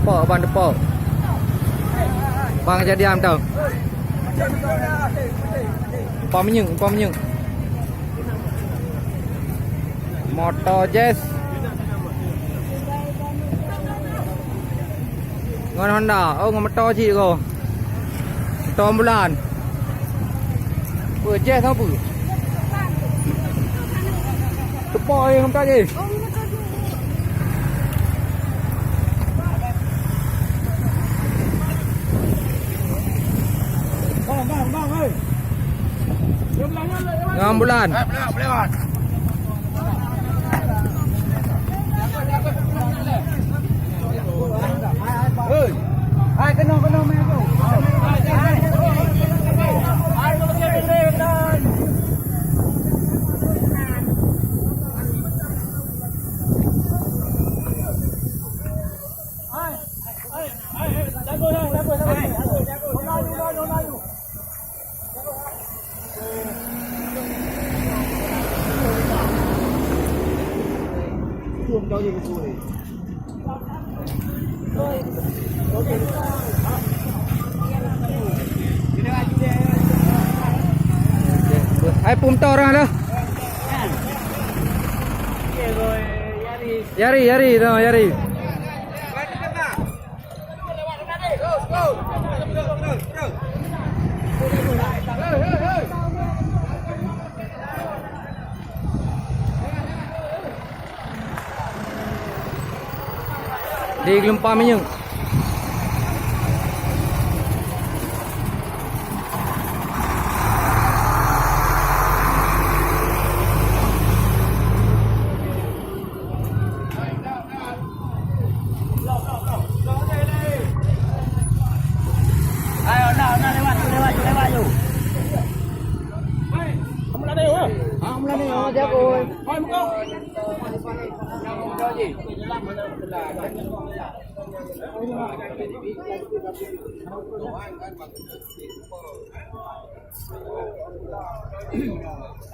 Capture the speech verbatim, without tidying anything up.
Teupak, ban teupak. Ban kejadian tu. Empat minyeuk, empat minyeuk. Moto Jazz. Ngon Honda. Oh, ngon moto cit ko. Moto ambulan. Peue, Jazz apa? Teupak, eh, ngon moto Jazz. Ngon ambulan. Hai, pum tor dah. Yari, Yari, no, Yari. Di geulumpa minyeuk. Ayo, nak, nak lewat, lewat, lewat, yuk. Kamu nak naik, ha? Ha, kamu nak naik, ha, jago. Hai, muka.